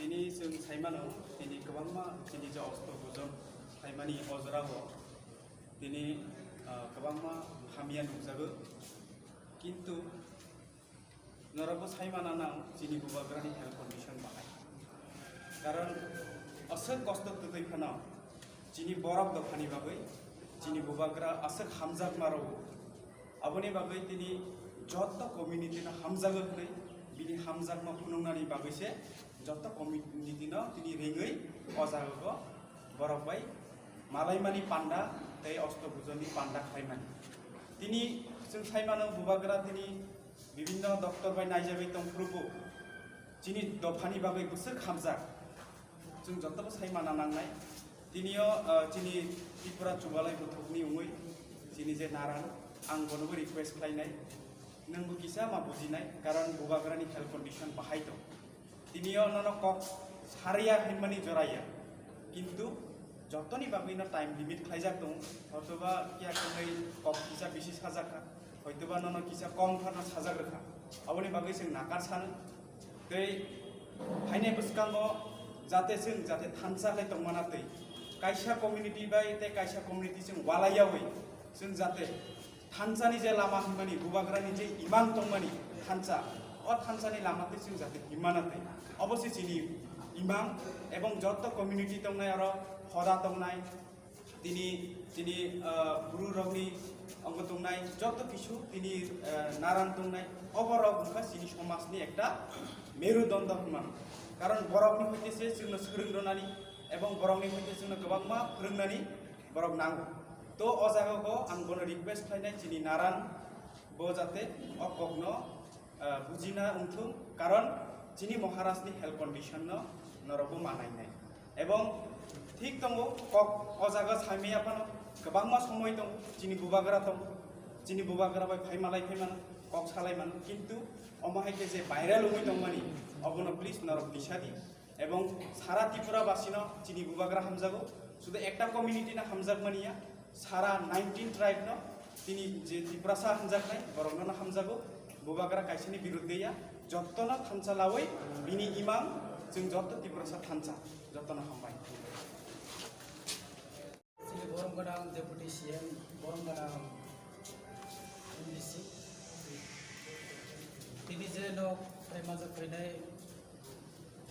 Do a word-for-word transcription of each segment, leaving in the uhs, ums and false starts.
Tini chwng saimano, tini kwbangma chini je osto bujon saimani o jorao tini, ah, kwbangma hamya nukjago. Kintu norokbo saimana nang chini bubagrani health condition bahai. Karon aswk kosto twtwi phano chini borok dophani bagwi chini bubagra aswk hamjakma rwo. Aboni bagwi tini joto community no hamjago hwnwi bini hamjakma phunuknani bagwi se joto community no tini ringwi o jaga o borok bai malaimani panda tei osto bujoni panda khlaimani. Tini chwng saimano bubagra tini bibinno doctor bai naijagwi tong phuru bo chini dophani bagwi bwswk hamjak. Chwng jotobo sai mana nangnai. Tinio, ah, chini Tripura Chubalai Buthukni wngwi chini je naran, ang bonobo request khlainai, nwngbo kisa ma bujinai, karon bubagrani health condition bahai tong. Tinio nono kok sariya hinmani joraya, kintu jotoni bagwino time limit khlaijak tong, hotoba kiya kwnwi kok kisa bisi sajak kha, hoitoba nono kisa kom phano sajak rwkha, aboni bagwi chwng nakar sano. Tei phainai bwskango jate chwng jate thansa khe tongmana twi kaisa community bai tei kaisa community chwng walaiyawi chwng jate thansani je lama hinmani bubagrani je imang tongmani thansa, o thansani lama twi chwng jate himmana twi obo se chini imang. Ebong joto community tongnai aro hoda tongnai, tini, tini, ah, buru rokni ongo tongnai joto kisu tini, ah, naran tongnai, obo rok wngkha chini somajni ekta merudondo hinmano. Karon borokni hoite se chwngno swrwng rwnani ebong borokni hoite chwngno kwbangma phwrwngnani borok nango. To o jaga o ang bono request khlainai chini naran bo jate o kokno ah, bujina wngthung, karon chini Maharajni health condition no norokbo manainai. Ebong thik tongo, kok o jaga saimaya phano kwbangma somoi tongo, chini bubagra tongo, chini bubagra bai phaimalai phaimano, kok salai mano, kintu omo hai khe je viral wngwi tongmani, obono please norok tisadi. Ebong sara Tripura basino chini bubagra hamjago, sudu ekta community no hamjakmani ya, sara nineteen tribe no tini je Tiprasa hamjaknai borokno no hamjago, bubagra kaisani birudde ya, jottono thansa lawi bini imang chwng jotto Tiprasa thansa, jottono hambai. Chini borom gwnang Deputy C M, borom gwnang M D C, tini je nok phaimajak phainai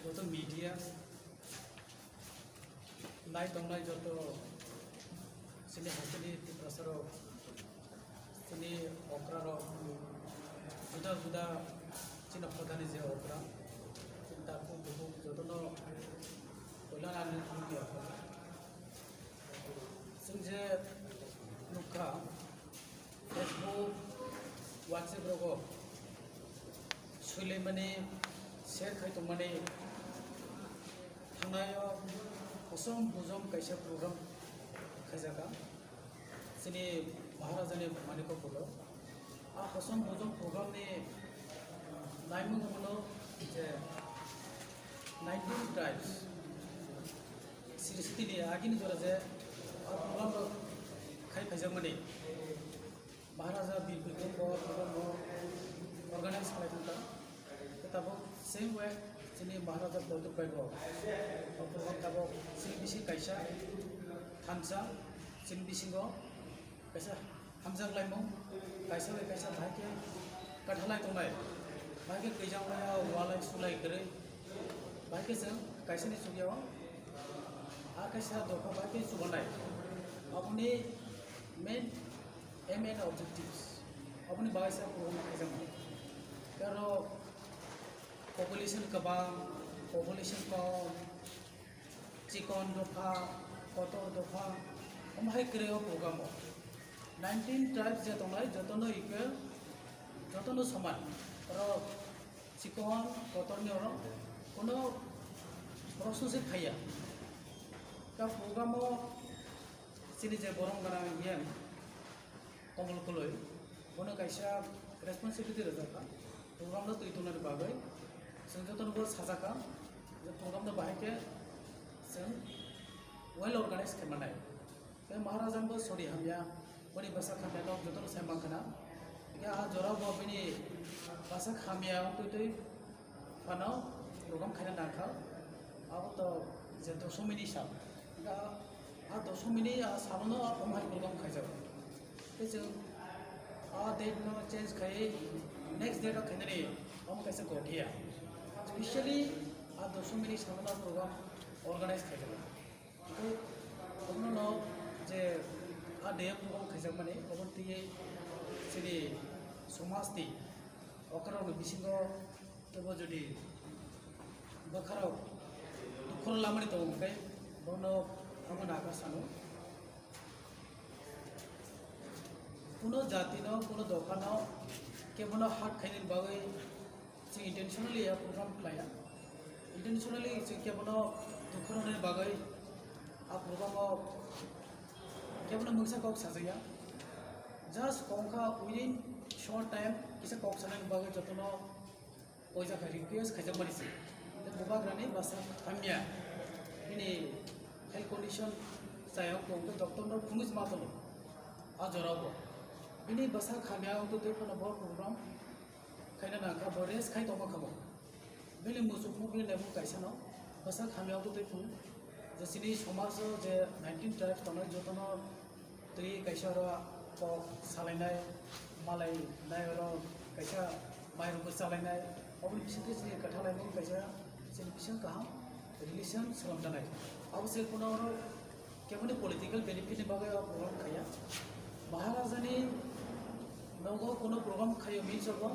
joto media, nai tongnai joto chini haikhe ni Tiprasa rok, chini okra rok, juda juda chini hodani je okra, chini takhuk bukhuk jotono poila ani nukya. Chwng je nukha, Facebook, WhatsApp rogo soilaimani, share khai tongmani, thangnai o hosom bujom kaisa program khaijaka chini Maharajani Manikopuro. A hosom bujom program ni naimung hwnmano je nineteen tribes, srishti ni agini jora je a program rok khai phaijakmani. Maharaja Bir Bikram bo program bo organize khlai thangkha. Tabuk same way chini Maharaja Pradyot bai bo o program tabuk chini bisi kaisa thansa chini bisingo kaisa hamjak laimung, kaisa bai kaisa bahai khe kwthalai tongnai, bahai khe kwijakmaya walai sulai kwrwi, bahai khe chwng kaisani chukya o a kaisa dopha bahai khe chubanai. Aboni main aim and objectives aboni bagwi sa program khaijakmani. Tei oro population kwbang, population kom, chikon dopha, kotor dopha, omo hai kwrwi o program o. Nineteen tribes je tongnai, jotono equal, jotono soman. Oro chikon, kotorni oro kono proshno se phaiya. Ta program o chini je borom gwnang E M, Komol Koloi, bono kaisa responsibility rwjakha, program no twi tongnani bagwi. Chwng jotono bo sajakha je program no bahai khe chwng well organize khe manai. Tei Maharajan bo sori hamya, boni bwsak hamya no jotono sai mankha na. Hingkhe a jora bo bini bwsak hamya wngtwi twi phano program khaina nangkha. Abo to je dosomini sal. Ga a dosomini a salono omo hai program khaijago. Tei chwng a date no change khai next date o khainani omo kaisa gothiya. Specially a dosomini salono program organize khaijago. Tei omono je a day o program khaijakmani obo twi chini somaj ni okra rokni bisingo tebo jodi bwkharok dukhor lamani tongo hwnkhe bono amo naga sano. Kuno jatino, kuno dophano kebono hurt khainani bagwi chwng intentionally a program khlaiya. Intentionally chwng kebono dukhoroni bagwi a program o kebono mungsa kok sajaya. Just kongkha within short time kisa kok sanani bagwi jotono Poisa kha request khaijakmani se. Tei bubagrani bwsa hamya. Bini health condition chayok tong tei doctor no phunuk ma tono. A jora bo. Bini bwsa hamya wngtwi tei phano bo program khaina nang kha bo rest khai tongma kha bo. Bini muchuk mukli lemung kaisa no bwsa hamya wngtwi tei phunuk. Je chini somaj o je nineteen tribes tongnai jotono Twi kaisa oro kok salainai, malai nai oro kaisa mairokbo chalainai, oboni bisingtwi chini kwthalaimung kaisa chini bising kaham relation swlamjaknai. Abo se kuno oro keboni political benefit ni bagwi o program khaiya. Maharajani nogo kuno program khaio hinwi sabo,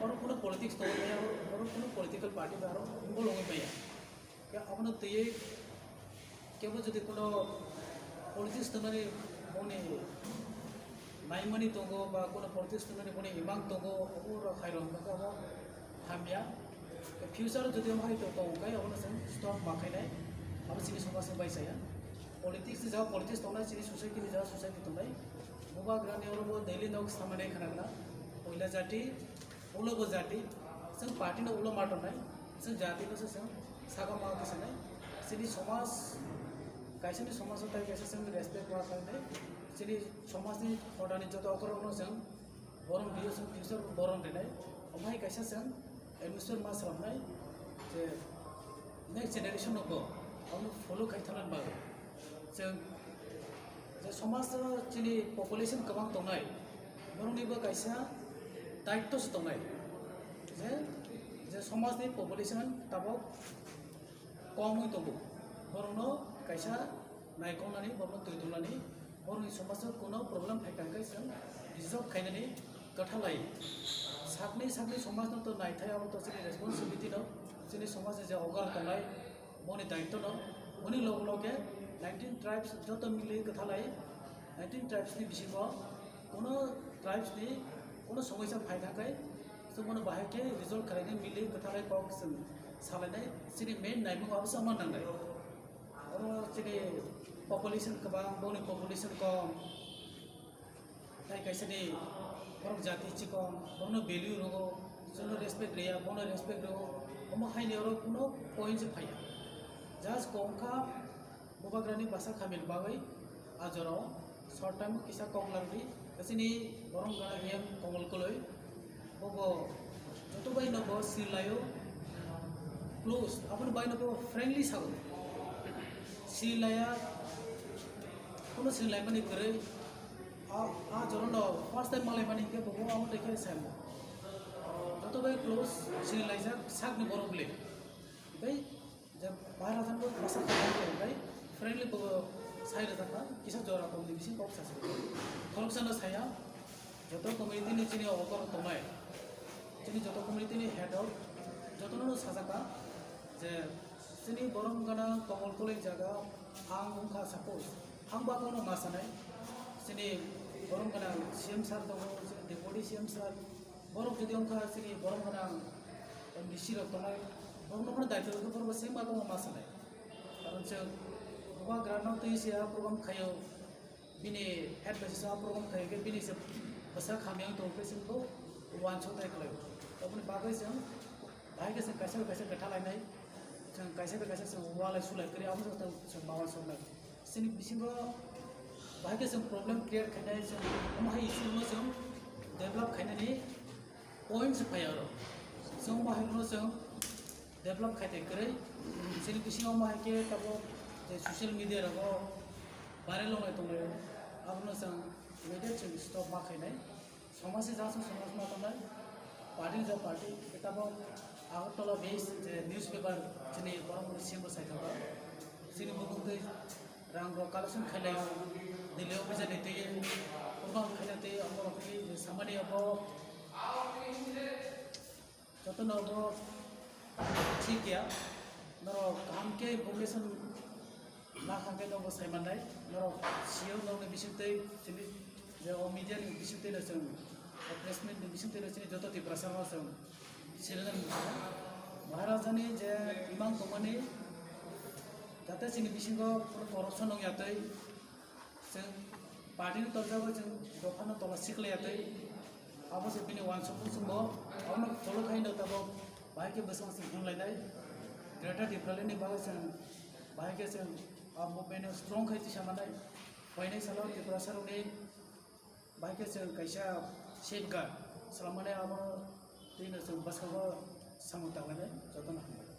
oro kuno politics tongwi maya, oro kuno political party ba aro involve wngwi maya. Ya, abono twiwi kebo jodi kuno politics tongmani boni naimani tongo ba kuno politics tongmani boni imang tongo, obo rok hai rok hwnka khe obo hamya. Future jodi omo hai tong khe obono chwng stop ma khainai, abo chini somaj ni bai chaya. Politics ni jaga politics tongnai, chini society ni jaga society tongnai. Bubagrani oro bo daily nok samani khana gana, puila jati, ulo bo jati, chwng party no ulo ma tongnai, chwng jati no se chwng saka ma khe sanai, chini somaj, kaisa ni somaj o tai kaisa chwng respect ma khlainai, chini somaj ni phoda ni joto okor rok no chwng borom rio chwng future borom rinai, omo hai kaisa chwng atmosphere ma swlamnai, je next generation no bo abono follow khai thangna bagwi. Chwng je somaj o chini population kwbang tongnai, borokni bo kaisa daitto se tongnai, je, je somajni population tabok kom wng tongo, borokno kaisa naikolnani, borokno twi tongmani, borokni somaj o kuno problem phai kha hwnkhe chwng resolve khainani kwtha lai. Sakni, sakni somajno to naithai, abo to chini responsibility no, chini somajni je okra tongnai, boni daitto no, boni loge loge nineteen tribes joto mili kwthalai, nineteen tribes ni bisingo kuno tribes ni kuno somoisa phai thangkhe chwng bono bahai khe resolve khlainai, mili kwthalai kok chwng salainai, chini main naimung abo se wngma nangnai. Oro chini population kwbang, boni population kom. Tai kaisa ni borok jati chikon, borokno value rwo, chwngno respect rwya, bono respect rwo, omo haini oro kuno point se phaiya. Just kok wngkha bubagrani bwsa khamini bagwi a jorao short time o kisa kok langdi, chini borok gana M Komol Koloi, bobo joto bai no bo sir laio close, aboni bai no bo friendly sago, sir laiya, kuno sir laimani kwrwi. A, a jorano first time malaimani hinkhe bo abo tei khe sai mo. Joto bai close sini laijak sakni borok le. Tei je bahai rathang bo masa kha tei friendly bo sai rathang kha, kisa jora tongni bising kok sasi. Khoroksa no saya, joto community ni chini okor tongnai. Chini joto community ni head of jotono no sajak kha je chini borom gana Komol Koloi jaga ang wngkha suppose. Ang bagwi no ma sanai, chini borom gwnang C M sir tongo, chini deputy C M sir, borok jodi wngkha chini borom gwnang M D C rok tongnai, borokno phano daityo rwkhe borokbo same bagwi no ma sanai. Karon chwng bubagrano twi se a program khaio, bini advice se a program khaio khe bini se bwsak hamya wng tongo khe chwngbo uansuknai khlaio. Aboni bagwi chwng bahai khe chwng kaisa bai kaisa kwtha lainai, chwng kaisa bai kaisa chwng walai sulai kwrwi, abo chwng, chwng bawan soknai. Chini bisingo bahai khe chwng problem create khainai, chwng omo hai issue no chwng develop khainani point se phai aro. Chwng bahai no chwng Develop khai tai kwrwi, chini bisingo ma hai khe tabuk je social media rogo viral wngnai tonglai, abono chwng immediate chwng stop ma khainai. Somaj se jasa somaj ma tongnai, party ja party, tabuk Agartala based je newspaper chini borok ni simo sai thangkha. Chini bukung twi rang rok collection khailai, Delhi office ni twi, program khaina twi, abo rok twi samani abo. Jotono bo thik ya, norok kaham khe information ma kha khe nobo sai mannai, norok sio nokni bisingtwi tini je o media ni bisingtwi no chwng o press meet ni bisingtwi no chini joto Tiprasa no chwng sirinani muchungo. Maharaja ni je imang tongmani jate chini bisingo corruption wng ya twi, chwng party ni torjago chwng dopha no tola sikle ya twi, abo se bini wansuk muchungo, abono follow khai no tabuk bahai khe bwswng se himlai nai. Greater Tipraland ni bagwi chwng bahai khe chwng o movement no strong khai tisa manai. Phainai salo Tiprasa rokni bahai khe chwng kaisa safeguard swlamani abono twi no chwng bwskango samung tanglai nai. Jotono hambai.